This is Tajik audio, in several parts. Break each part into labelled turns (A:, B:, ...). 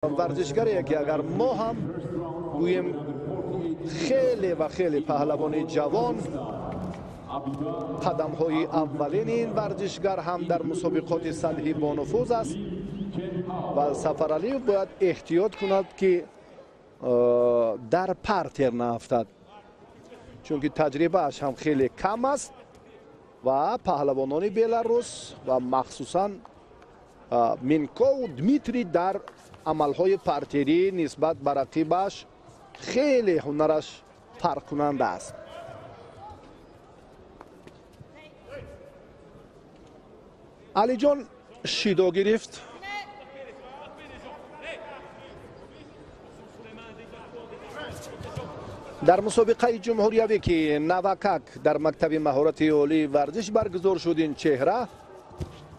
A: Варзишгаре ки агар мо ҳам гӯем, хеле ва хеле паҳлавони ҷавон, қадамҳои аввалини ин варзишгар ҳам дар мусобиқоти сатҳи бонуфуз аст ва Сафаралиев бояд эҳтиёт кунад, ки дар партер наафтад, чунки таҷрибааш ҳам хеле кам аст ва паҳлавонони Беларус ва махсусан Минков Дмитрий дар амалҳои партерӣ нисбат ба рақибаш хеле ҳунараш фарқкунанда аст. Алиҷон шидо гирифт. Дар мусобиқаи ҷумҳуриявӣ, ки навакак дар мактаби маҳорати олии варзиш баргузор шуд, ин чеҳра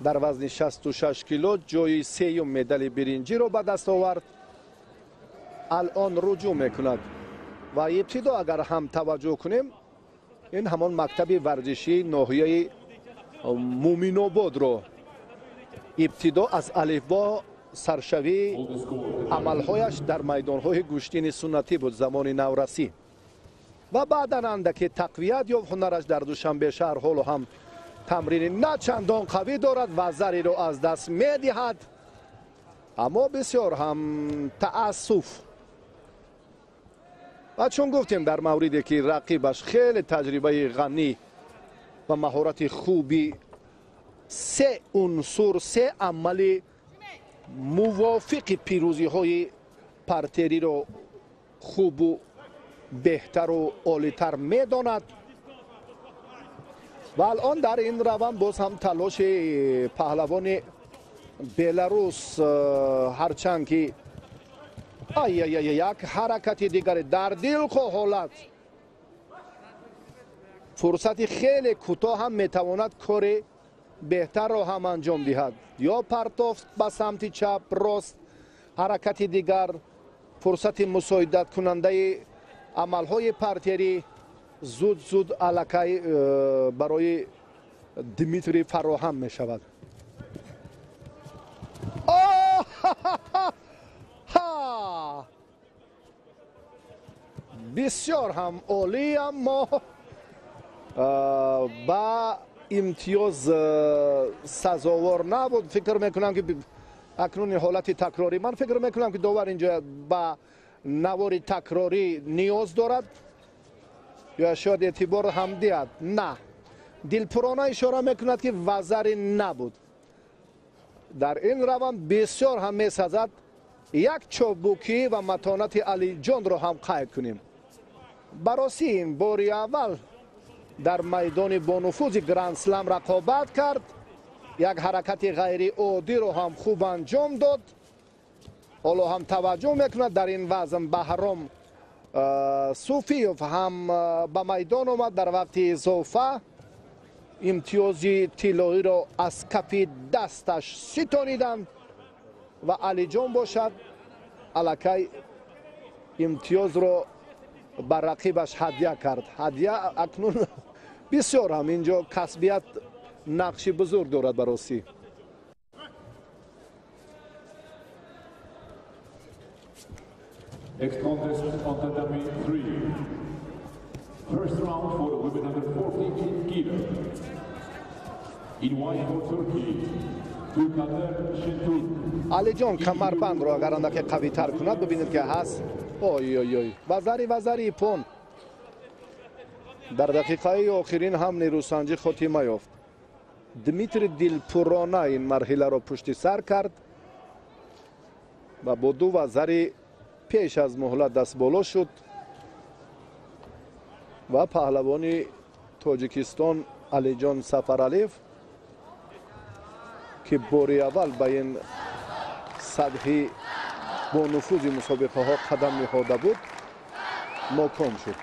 A: дар вазни 66 кило ҷои сеюм медали биринҷиро ба даст овард. Алон руҷӯъ мекунад ва ибтидо агар ҳам таваҷҷӯҳ кунем, ин ҳамон мактаби варзишии ноҳияи Муминободро ибтидо аз алифбо саршавии амалҳояш дар майдонҳои гӯштини суннатӣ буд замони наврасӣ ва баъдан андаке тақвият ёфт ҳунараш дар Душанбе шаҳр. Ҳоло ҳам тамрини на чандон қавӣ дорад ва зариро аз даст медиҳад, аммо бисёр ҳам таассуф. Ва чун гуфтем, дар мавриде ки рақибаш хеле таҷрибаи ғанӣ ва маҳорати хуби се унсур, се амали мувофиқи пирӯзиҳои партериро хубу беҳтару олитар медонад. Ва алон дар ин раванд боз ҳам талоши паҳлавони Беларус, ҳарчанд ки ай як ҳаракати дигаре дар дилхоҳ ҳолат фурсати хеле кӯтоҳ ҳам метавонад кори беҳтарро ҳам анҷом диҳад, ё партофт ба самти чап, рост, ҳаракати дигар, фурсати мусоидаткунандаи амалҳои партерӣ зуд зуд аллакай барои Дмитрий фароҳам мешавад. Бисёр ҳам олӣ, аммо ба имтиёз сазовор набуд. Фикр мекунам, ки акнун ҳолати такрорӣ, ман фикр мекунам, ки довар инҷо ба навори такрорӣ ниёз дорад ё шояд эътибор ҳам диҳад. На, дилпурона ишора мекунад, ки вазаре набуд. Дар ин раванд бисёр ҳам месазад як чобукӣ ва матонати Алиҷонро ҳам қайд кунем. Баросӣ ин бори аввал дар майдони бонуфузи Гранд-Слам рақобат кард, як ҳаракати ғайриоддиро ҳам хуб анҷом дод. Ҳоло ҳам таваҷҷӯҳ мекунад, дар ин вазн Баҳром Суфиев ҳам ба майдон омад дар вақти изофа, имтиёзи тиллоиро аз кафи дасташ ситониданд ва Алиҷон бошад аллакай имтиёзро ба рақибаш ҳадя кард. Ҳадя акнун бисёр ҳам инҷо касбият нақши бузург дорад баросӣ.
B: Next contest on tatami 3. First round for the women under 48 kilo. In white for Turkey, Dulkadir Şentürk.
A: Алиҷон камарбандро агар андаке қавитар кунад, бибинед, ки ҳаст. Ой ой ой, вазари, вазари иппон. Дар дақиқаи охирин ҳам нерӯсанҷӣ хотима ёфт. Дмитрий дилпурона ин марҳиларо пушти сар кард ва бо ду вазари пеш аз муҳлат дастболо шуд ва паҳлавони Тоҷикистон Алиҷон Сафаралиев, ки бори аввал ба ин сатҳи бонуфузи мусобиқаҳо қадам ниҳода буд, ноком шуд.